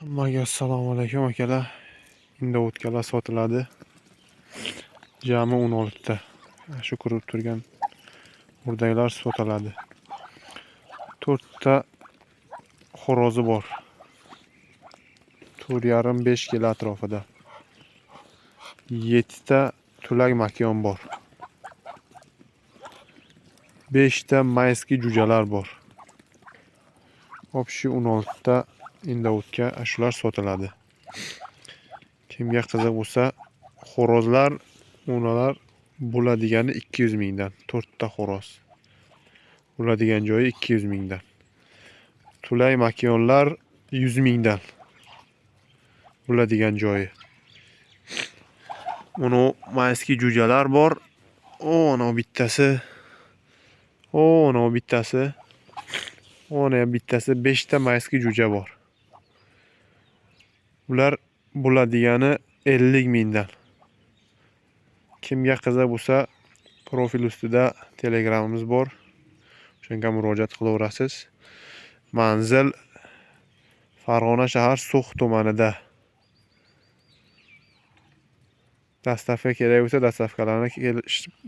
Hammaga assalomu alaykum akalar. Indoutkalar sotiladi. Jami 16 ta. Shu ko'rib turgan o'rdaklar sotiladi. 4 ta xo'rozi bor. 4,5-5 kilo atrofida. 7 ta tulak makyon bor. 5 ta mayski jo'jalar bor. Общий 16 ta indautka shular sotiladi. Kimga qiziq bo'lsa, xo'rozlar, unalar bo'ladigani 200 mingdan. 4 ta xo'roz. Bo'ladigan joyi 200 mingdan. Tulay makyonlar 100 mingdan. Bo'ladigan joyi. Uni mayski jo'jalar bor. O, ana bittasi. O, ana bittasi. Ona ham bittasi 5 ta mayski jo'ja bor. Ular bo'ladigani 50 mingdan. Kimga qiziq bo'lsa, profil ustida Telegramimiz bor. O'shanga murojaat qilaverasiz. Manzil Farg'ona shahar So'x tumanida. Dastavka kerak bo'lsa, dastavkalarni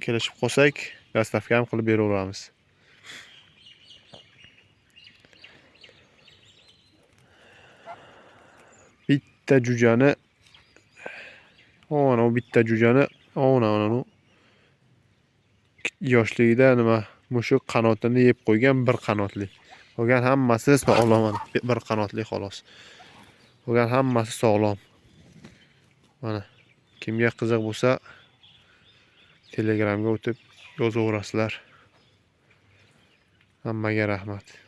kelishib qolsak, dastavka ham qilib beraveramiz. Bitta jo'jani ona bitta jo'jani ona ona yoshligida nima mushuk qanotini yeb qo'ygan, bir qanotli. Qolgan hammasi sog'lom, bir qanotli xolos. Qolgan hammasi sog'lom. Mana kimga qiziq bo'lsa, Telegramga o'tib yozaverasizlar. Hammaga rahmat.